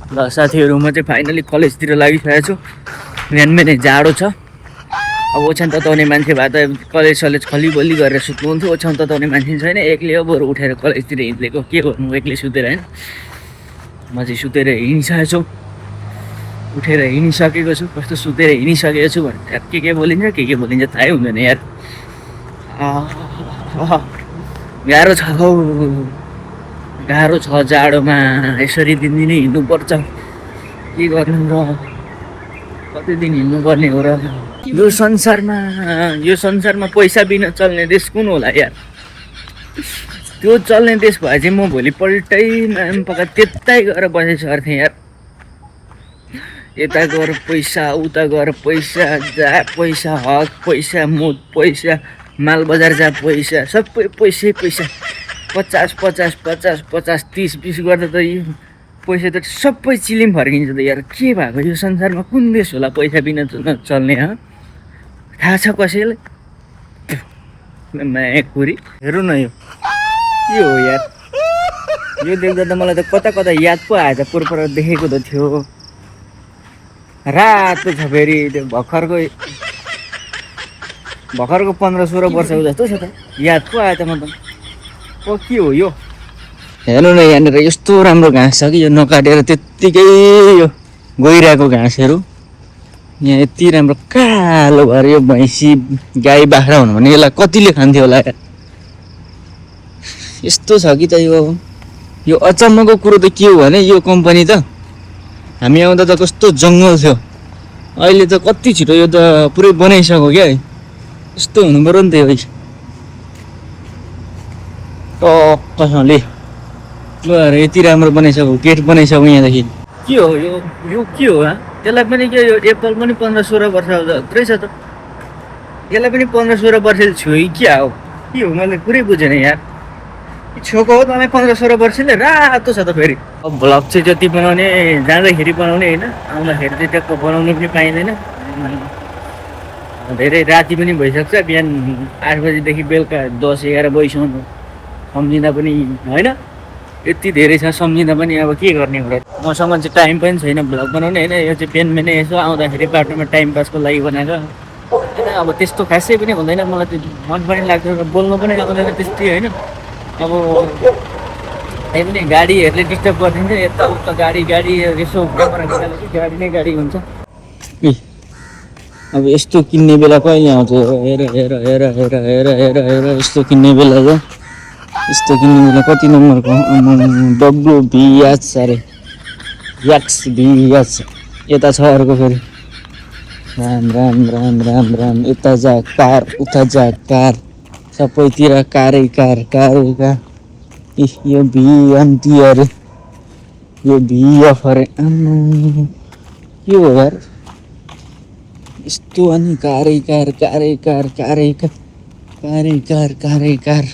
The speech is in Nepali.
ल साथीहरू म चाहिँ फाइनली कलेजतिर लागिसकेको छु। बिहान बिहानै जाडो छ। अब ओछ्यान तताउने मान्छे भए त कलेज खलिबली गरेर सुत्नुहुन्थ्यो। ओछ्यान तताउने मान्छे छैन, एक्लै हो बरु उठेर कलेजतिर हिँडेको। के गर्नु एक्लै सुतेर होइन, म चाहिँ सुतेर हिँडिसकेको छु, उठेर हिँडिसकेको छु। कस्तो सुतेर हिँडिसकेको छु भने के बोलिन्छ के बोलिन्छ थाहै हुँदैन यार। गाह्रो छ हौ, गाह्रो छ जाडोमा। यसरी दिनदिनै हिँड्नुपर्छ, के गर्नु र, कति दिन हिँड्नुपर्ने हो र। यो संसारमा पैसा बिना चल्ने देश कुन होला यार। त्यो चल्ने देश भए चाहिँ म भोलिपल्टै पक्का त्यतै गएर बसेको सर्थेँ यार। यता गएर पैसा, उता गएर पैसा, जहाँ पैसा हक पैसा, मुद पैसा, मालबजार जहाँ पैसा, सबै पैसै पैसा। 50 30 20 गर्दा त यो पैसा त सबै चिलिम फर्किन्छ त यार। के भएको यो संसारमा कुन देश होला पैसा बिना चल्ने? थाहा छ कसैलाई? मायाकुरी हेरौँ न, यो के हो यार। यो देख्दा त मलाई त कता कता याद पो आयो त। पुरपर देखेको त थियो, रातो छ फेरि। त्यो भर्खरको 15-16 वर्षको जस्तो छ त। याद पो आयो त म त। के हो यो? हेर्नु न, यहाँनिर यस्तो राम्रो घाँस छ कि यो नकाटेर त्यत्तिकै यो गइरहेको घाँसहरू। यहाँ यति राम्रो कालो भएर यो भैँसी गाई बाख्रा हुनु भने यसलाई कतिले खान्थ्यो होला यार। यस्तो छ कि त यो अचम्मको कुरो त के हो भने यो कम्पनी त हामी आउँदा त कस्तो जङ्गल थियो, अहिले त कति छिटो यो त पुरै बनाइसक्यो क्या। यस्तो हुनु पऱ्यो नि त यो टक्कसँगले यति राम्रो बनाइसक्यो, गेट बनाइसक्यो यहाँदेखि। के हो यो के हो? त्यसलाई पनि के यो एप्पल पनि 15-16 वर्ष जत्रै छ त। यसलाई पनि 15-16 वर्षले छु कि क्या हो? के हो मैले पुरै बुझेन यार। छोको हो तपाईँ 15-16 वर्षले? रातो छ त फेरि। अब भ्लग चाहिँ जति बनाउने जाँदाखेरि बनाउने होइन, आउँदाखेरि चाहिँ ट्याक्क बनाउनु पनि पाइँदैन। धेरै राति पनि भइसक्छ, बिहान 8 बजीदेखि बेलुका 10-11 बजीसम्म सम्झिँदा पनि होइन, यति धेरै छ सम्झिँदा पनि। अब के गर्ने हो र, मसँग चाहिँ टाइम पनि छैन भ्लग बनाउने होइन। यो चाहिँ बिहान बिहानै यसो आउँदाखेरि बाटोमा टाइम पासको लागि बनाएको होइन। अब त्यस्तो खासै पनि हुँदैन, मलाई त्यो मन पनि लाग्छ, बोल्नु पनि आउँदैन त्यस्तै होइन। अब त्यही पनि गाडीहरूले डिस्टर्ब गरिदिन्छ, यताउता गाडी यसो क्यामेरा निकालेपछि गाडी नै गाडी हुन्छ। अब यस्तो किन्ने बेला कहिले आउँछ? हेर हेर हेर हेर हेर हेर हेर यस्तो किन्ने बेला छ। यस्तो किन्ने बेला कति नम्बरको? WBH अरे XBH। यता छ अर्को फेरि राम राम राम राम राम। यता जा कार, उता जा कार, सबैतिर कारै कार कारै कार। यो VMT अरे, यो VF अरे। के हो यार यस्तो? अनि कारै कार कारै कार कारै कार कारै कार कारै कार।